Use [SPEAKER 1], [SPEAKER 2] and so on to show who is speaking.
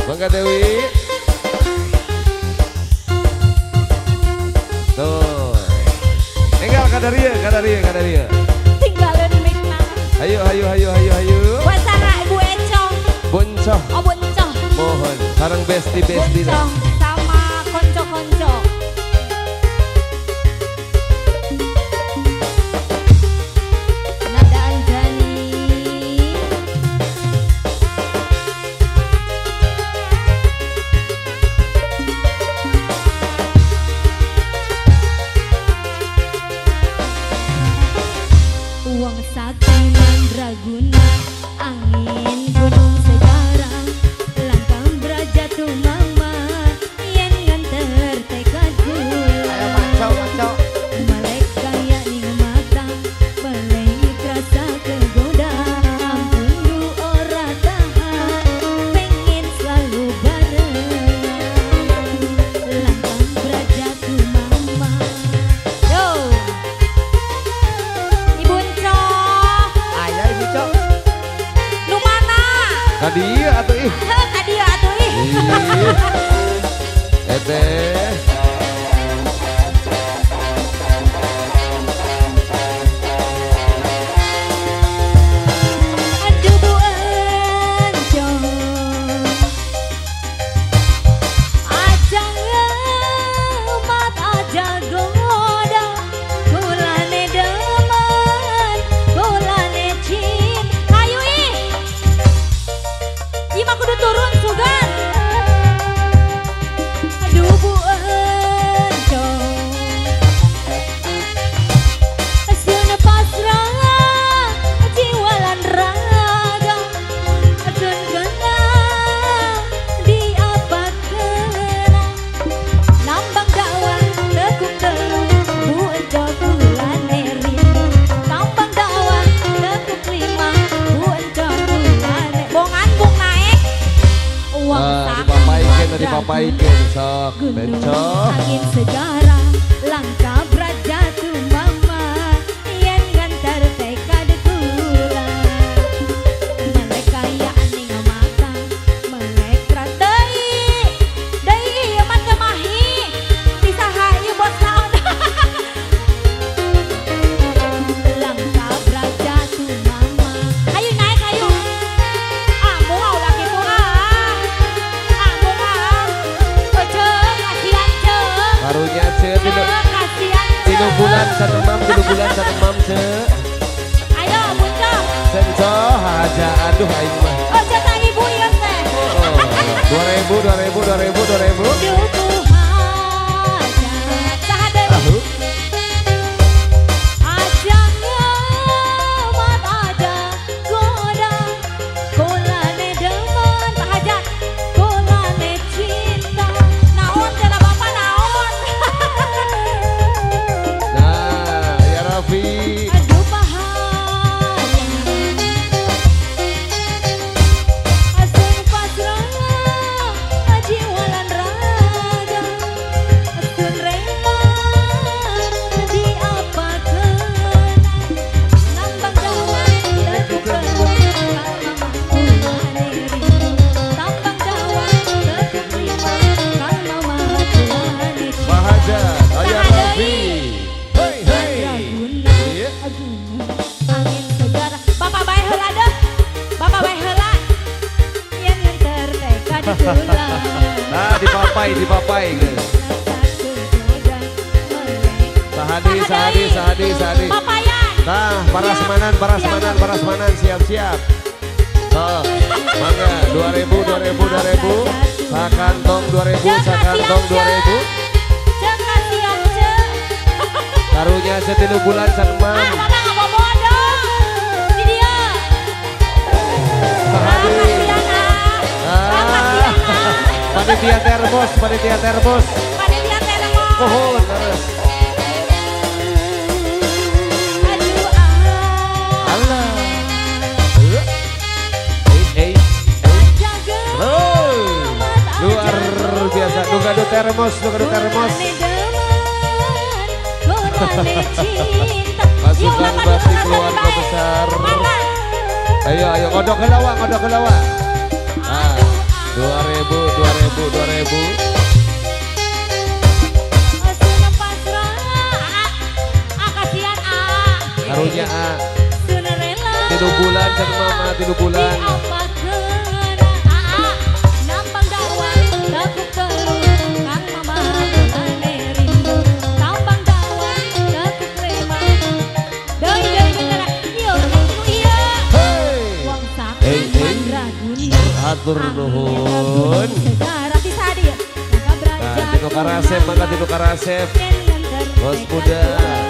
[SPEAKER 1] Mangga Dewi. Tuh. Enggal kadaria, kadaria, kadaria.
[SPEAKER 2] Tinggalin mic na.
[SPEAKER 1] Ayo, ayo, ayo, ayo, ayo.
[SPEAKER 2] Buat Sarah Ibu Encong.
[SPEAKER 1] Boncoh.
[SPEAKER 2] Oh, boncoh.
[SPEAKER 1] Mohon, sareng besti-besti.
[SPEAKER 2] Boncoh sama konco-konco. Nada Anjani. Uang sakti mandraguna, angin gunung segara, langkah braja tumama, yen nganter tekad kula.
[SPEAKER 1] Ayo maco, maco.
[SPEAKER 2] Melek kaya ning mata, melek rasa kegoda, ampun du ora tahan, pengen selalu barengan, langkah braja tumama. Yo. Ibu Encok.
[SPEAKER 3] Ayah Ibu Cok.
[SPEAKER 2] Nu mana?
[SPEAKER 1] Kadia atuh ih.
[SPEAKER 2] Heh, kadia atuh ih.
[SPEAKER 1] Ih. Eteh.
[SPEAKER 2] Aduh Bu Encok. Aja ngemat, aja goda, kulane demen, kulane cinta. Ayo ih. Ieu mah kudu turun sugan. Aduh Bu Encok. Sun pasrah jiwa lan raga, sun kena di apa kena, nambang dakwah tekuk telu Bu Encok kulane rindu, tambang dakwah tekuk lima Bu Encok kulane bongan bung naik uang
[SPEAKER 1] Ah,
[SPEAKER 2] sakti
[SPEAKER 1] dipapaikeun, dipapaikeun sok.
[SPEAKER 2] Gunung
[SPEAKER 1] Bencok.
[SPEAKER 2] angin segara, langkah braja tumama, yen ngantar tekad kula. Melek kaya ning mata, melek deui, deui ieu mah teu mahi. Ti saha ieu bos naon? Langkah braja tumama. Ayo naik ayo. Ah, moal ulah kitu ah. Ah, moal. Oh, ceuk, kasihan ceuk.
[SPEAKER 1] Karunya ce
[SPEAKER 2] Ceuk, kasihan ceuk.
[SPEAKER 1] tilu bulan sanemam, 3 bulan sanemam ce.
[SPEAKER 2] Ayo, Buncok.
[SPEAKER 1] Senco haja aduh aing mah.
[SPEAKER 2] Oh, ceuk tah ibu ieu teh.
[SPEAKER 1] Oh, 2000, 2000, 2000, 2000.
[SPEAKER 2] Duh hajat. Saha deui?
[SPEAKER 1] Aduh.
[SPEAKER 2] Aja ngemat, aja goda, kulane demen, Pak Hajat, kulane cinta. Naon cenah Bapak naon?
[SPEAKER 1] Nah, ya Raffi.
[SPEAKER 2] Aduh Pak Hajat. Asun pasrah jiwa lan raga, asun rela di apa kena, nambang dawan tekuk telu kalmama kulane rindu, tambang dawan tekuk lima kalmama kulane
[SPEAKER 1] Pak
[SPEAKER 2] cinta.
[SPEAKER 1] Hajat, Ayah
[SPEAKER 2] Saha
[SPEAKER 1] Raffi.
[SPEAKER 2] deui?
[SPEAKER 1] Hey, hey.
[SPEAKER 2] Mandraguna,
[SPEAKER 1] Iya.
[SPEAKER 2] gunung angin segara. Bapak bae heula deuh. Bapak bae heula. Yen nganter tekad kula.
[SPEAKER 1] Nah, dipapai, dipapai geus. Sahadi, sahadi, sahadi, sahadi.
[SPEAKER 2] Papayan.
[SPEAKER 1] Nah, parasmanan, parasmanan, parasmanan, siap-siap. Tuh, mangga 2000, 2000, 2000. Sakantong 2000,
[SPEAKER 2] Cek
[SPEAKER 1] sakantong
[SPEAKER 2] kasihan
[SPEAKER 1] 2000.
[SPEAKER 2] Cek kasihan cek.
[SPEAKER 1] Karunya setilu bulan
[SPEAKER 2] Ah,
[SPEAKER 1] sanemam.
[SPEAKER 2] Bapak nggak mau bodoh. Di dia. Ah,
[SPEAKER 1] Sahadi.
[SPEAKER 2] kasihan ah. Ah, kasihan ah.
[SPEAKER 1] Panitia termos, panitia termos.
[SPEAKER 2] Panitia termos.
[SPEAKER 1] Mohon terus.
[SPEAKER 2] Aduh ah.
[SPEAKER 1] Allah. Eh, eh, eh.
[SPEAKER 2] Jaga.
[SPEAKER 1] Oh, luar biasa. Nu gaduh termos, nu gaduh termos. Pasukan bakti keluarga besar. Ayo, ayo, ngodok heula wa, ngodok heula wa. Ah, 2000, Hatur nuhun.
[SPEAKER 2] Segara ti saha dia? Langka
[SPEAKER 1] Nah,
[SPEAKER 2] braja
[SPEAKER 1] tinu karasep, mangga tinu karasep.
[SPEAKER 2] yen nganter
[SPEAKER 1] Bos
[SPEAKER 2] tekad
[SPEAKER 1] muda.
[SPEAKER 2] kula.